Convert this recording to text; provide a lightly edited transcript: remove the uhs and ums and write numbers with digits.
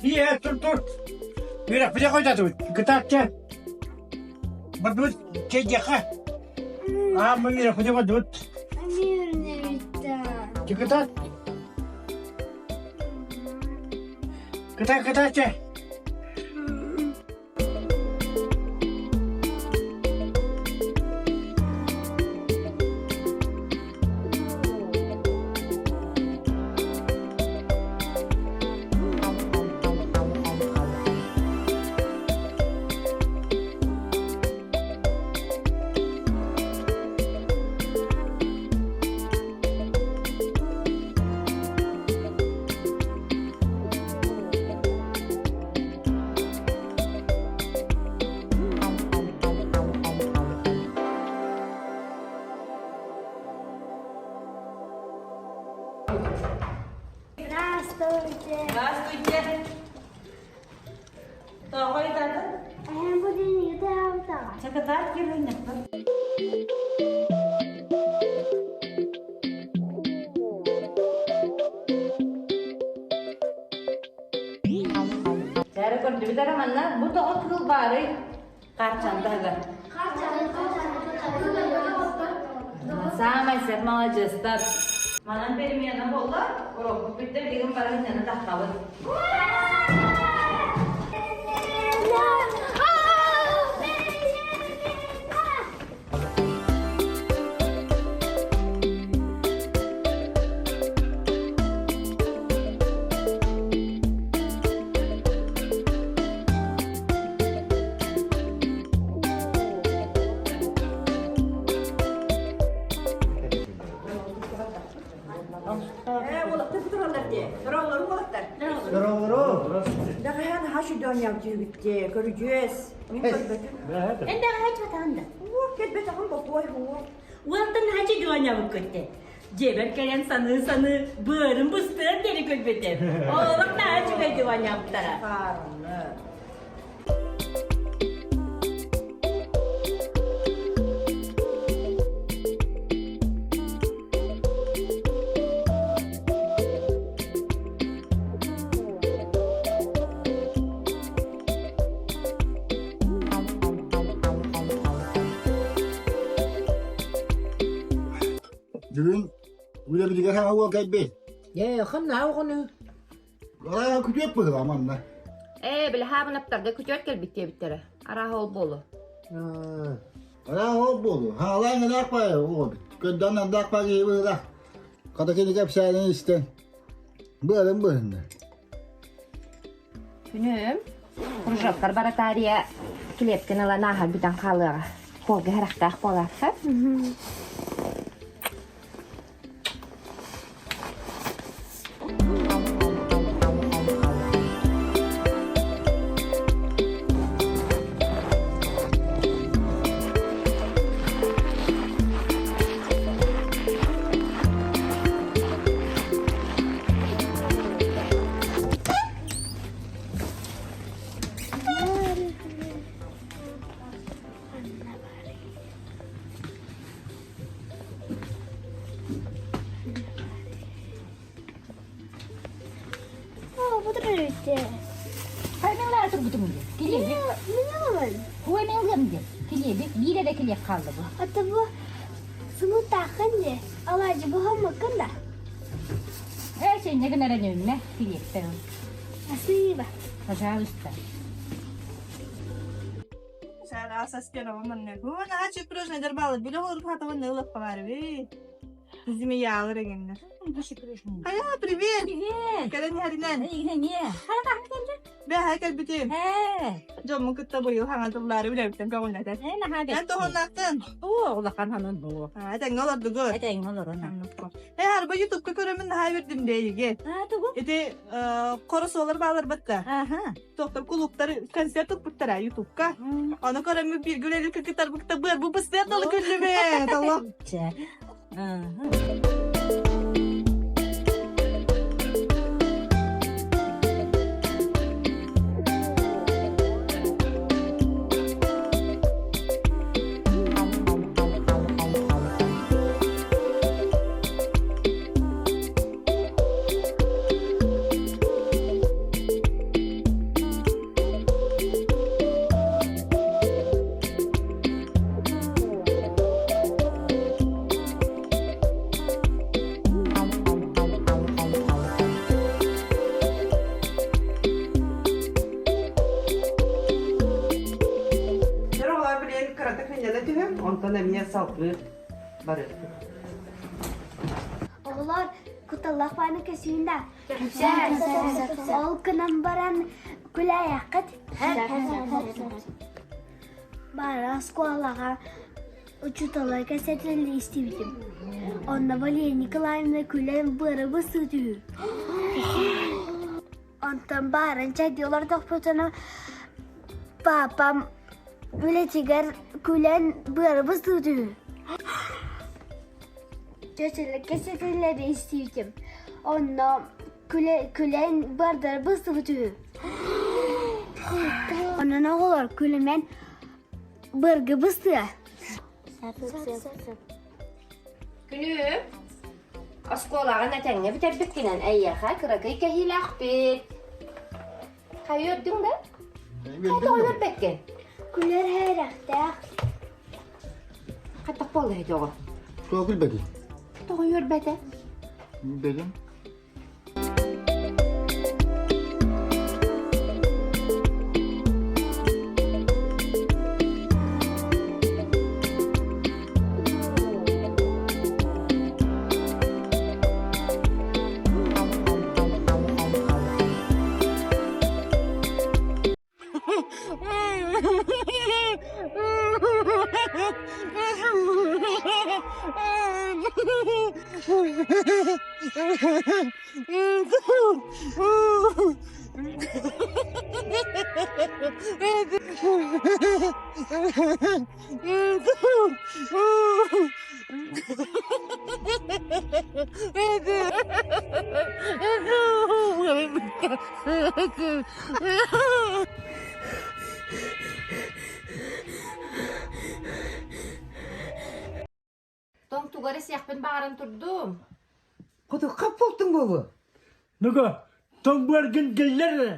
Ийэ, тур тур. Үөрэхпитэ хойдатыбыт. Кытаатча. Бардыбыт чэйдиэххэ. Аамма үөрэхпитэ бардыбыт. Кытаат. Кытаат, кытаатча. Здравствуйте. Здравствуйте. Тоҕо ыйытатын? Эһэм бу день Чакатаат киириннэхпин. Дьэ көрдүбүт эрэ манна бу тоҕо кыыл баарый? Хаарчан таһыгар. Саамай сөп маладьыастар. Манан перемена буолла, урокпут бүттэ билигин бары сынньана таххабыт. Уолаттар тураллар дии. Дороолору уолаттар. Дороолору. Даҕаһан наһаа сүрдээх дьүүбүттэ, көрүдьүөс. Мин көрбөтүм. Эн даҕаһа чатаан да. Уу, кэлбэтэҕим ботуой уу. Уолтан наһаа дьуонябыккытте. Дьиэбэр кэлэн саныы-саныы быарым быстыан диэри көрбүтүм. Олох наһаа үчүгэй дьуонябыттара. Хаарыны. Бүгүн үлэбитигэр хаҥа уол кэлбит. Ээ, ханна оҕону? Аа, күтүөт быһыла манна. Ээ, били хаабынаптарга күтүөт кэлбит диэбиттэрэ. Арааһа ол буолуо. Арааһа ол буолуо. Хаалаан гынаах баайа оҕобут. Көрдөөн андаах баа киһи быһыла. Хата кини кэпсээнин истэн. Быарын быһынна. Күнүм, кружоктар баратаарыйа килиэпкин ылан ааһар бүтэн хаалыаҕа. Холга харахтаах буолаахха. турбутун үтте. Хаймыңлары турбутум диye. Килиэби. Мин аламын. Хуй мен ылыам диye. Килиэби биир эрэ килиэп хаалла бу. Ата бу сымытаахын де. Алаадьы буһаммаккын да. Ээ сенне гынара нөммэ килиэптэр. Спасибо. Пожалуйста. Змеялар эҥиннэр. Хайа, привет! Привет! Кэлэн иһэринэн. Эйигинэ Хара кэллэ. Бэһэ кэлбитим. Ээ. Дьоммун кытта быйыл хаҥа тыллаары үлэбиттэн көҕүллэтэр. Ээ наһаа Эн тоһуннаахтын. Оо, улахан ханын бу. Аа, этэҥҥэ олордугут. Этэҥҥэ олорон. Ээ, арба ютубка көрөмүн наһаа үөрдүм дээйиги. Аа, тугу? Ити хоросуолар баалар батта. Аха. Тохтор кулууптар концерт туппуттара ютубка. Ону көрөммүн бииргэ үлэлиир кыргыттарбыкта быар бу быстыар дылы күллүмэ. Толо. Чэ. Аха. Дьэ, оҕолор билигин кыратык сынньана түһүҥ, онтон эмиэ салгыы барыахпыт. Оҕолор куталлах бааны кэсүүн да. Ол гынан баран күлээйэххит. Бары оскуолаҕа учууталлар кэпсэтэллэрин истибитим. Онно Валерия Николаевна күлэн быары быстыы түһүү. Онтон баарын чэйдии олордохпутуна папам үлэтигэр күлэн быары быстыы түһүү. Чөчөлөр кэпсэтэллэрин истибитим. Онно күлэн быардары быстыбыт үһү. Онон оҕолор күлүмэн быргы быстыа. Күнү оскуолаҕын этэҥҥэ бүтэрбиккинэн эйиэхэ кыракый кэһиилээхпит. Хайа үрдүҥ да? Хайа тоҕо үөрбэккин? Күлэр хэрэхтээх. Хаттах буолла ити оҕо? Тоҕо күлбэтий? Тоҕо үөрбэтэ? Бэдим. Тоҥ тугары сиэхпин баҕаран турдум. Хоту хап буолтуҥ буолуо. Ну-ка, тоҥ быаргын киллэр эрэ.